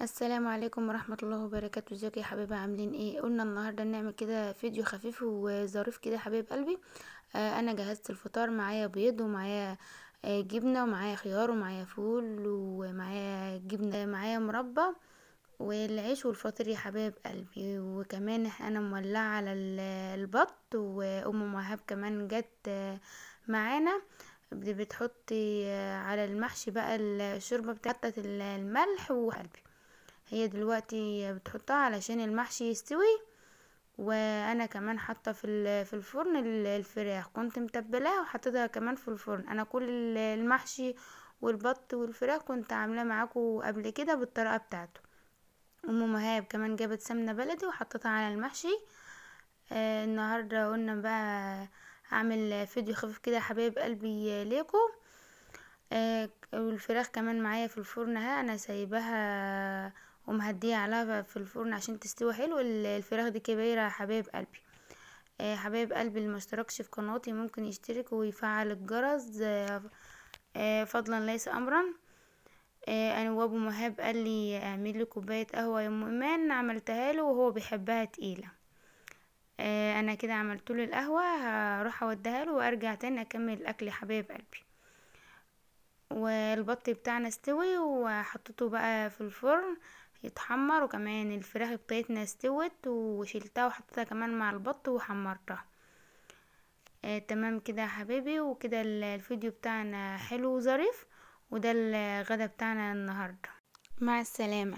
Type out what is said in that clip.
السلام عليكم ورحمة الله وبركاته. ازيكم يا حبايبي؟ عاملين ايه؟ قلنا النهارده نعمل كده فيديو خفيف وظريف كده حبايب قلبي. انا جهزت الفطار، معايا بيض ومعايا جبنه ومعايا خيار ومعايا فول ومعايا جبنه، معايا مربى والعيش والفطير يا حبايب قلبي. وكمان انا مولعه على البط، وام مهاب كمان جت معانا بتحطي على المحشي بقى الشوربة بتاعت الملح وقلبي. هي دلوقتي بتحطها علشان المحشي يستوي. وانا كمان حاطه في الفرن الفراخ، كنت متبلاها وحطيتها كمان في الفرن. انا كل المحشي والبط والفراخ كنت عاملاه معاكم قبل كده بالطريقة بتاعته. ام مهاب كمان جابت سمنه بلدي وحطيتها على المحشي. النهارده قلنا بقى اعمل فيديو خفيف كده يا حبايب قلبي ليكم. والفراخ كمان معايا في الفرن اهي، انا سايباها ومهديه عليها في الفرن عشان تستوي حلو. الفراخ دي كبيرة يا حبايب قلبي. حبايب قلبي اللي مشتركش في قناتي ممكن يشترك ويفعل الجرس، فضلا ليس امرا. انا وابو مهاب قال لي اعمل لي كوباية قهوة يا ام ايمان، عملتها له وهو بيحبها تقيلة. انا كده عملت له القهوة، هروح اوديها له وارجع تاني اكمل الاكل يا حبايب قلبي. والبط بتاعنا استوي وحطيته بقى في الفرن يتحمر، وكمان الفراخ بتاعتنا استوت وشيلتها وحطيتها كمان مع البط وحمرتها. تمام كده يا حبايبي. وكده الفيديو بتاعنا حلو وظريف، وده الغدا بتاعنا النهارده. مع السلامة.